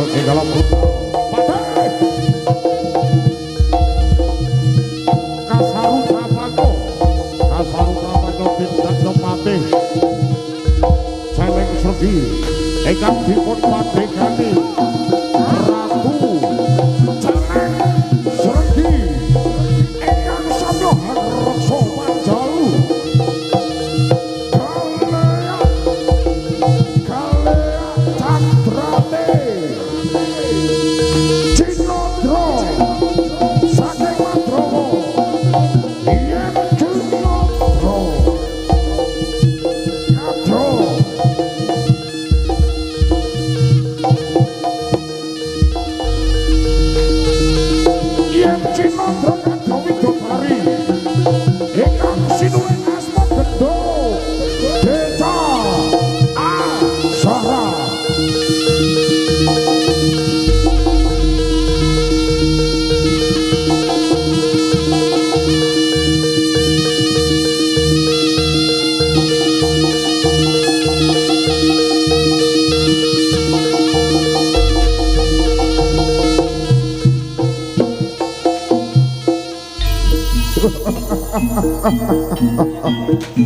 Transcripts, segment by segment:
Budal ing dalam patih Kasaru Prapako, Kasaru Prapako tindak patih Celeng Sregi ingkang dipun padhekani Ratu Celeng Sregi ingkang samya hangreksa Panjalu. Kalea Cadrate Cinodra saking Madrawa yen Cinodra Kadra yen Cinodra Kadra widodari ingkang sinuwun asma Gendho Deca Asara.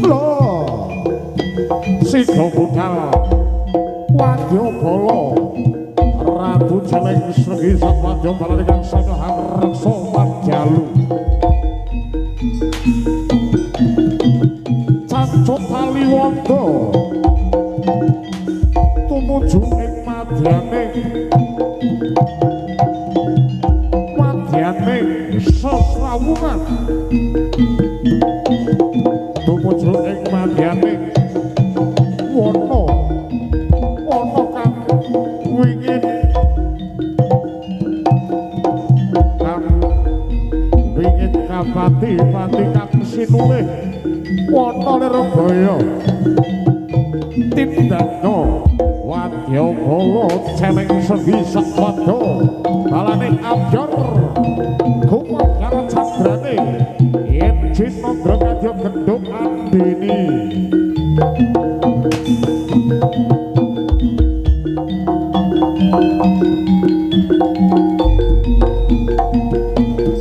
Lho, Sido budal Wadyabala Ratu Celeng Sregi Satwadya ingkang samya hangreksa Panjalu. Cancut Taliwondo tumuju ing madyaning sesrawungan, tumuju ing madyaning wana wana kang wingin kapati-pati kang sinulih wana Lirabaya. Tindakna Wadyabala Celeng Sregi Satwadya balane abyor kumandhar cadrane yen Cinodra kadya gendhuk andini.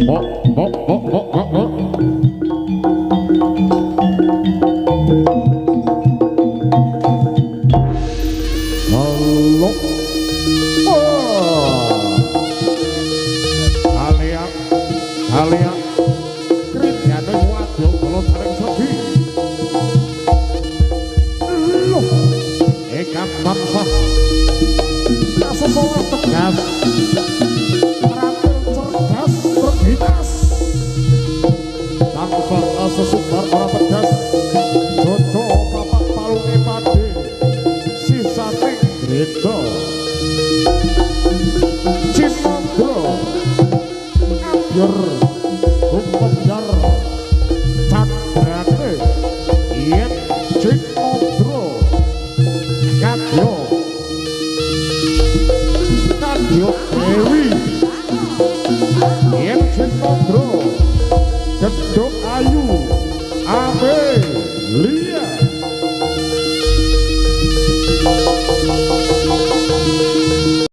Bok bok bok bok bok bok. Halo. Oh. Alea, alea. Kridyane Wadyabala Celeng Sregi. Loh, ingkang tansah kasesolah tegas, terampil cerdas trengginas, tansah sesubar ora tegas, jojo papak palunge padhe sisaning greda. Cinodra abyor gumebyar cadrane yen Cinodra kadya kadya Dewi yen Cinodra gendhuk ayu Amelia.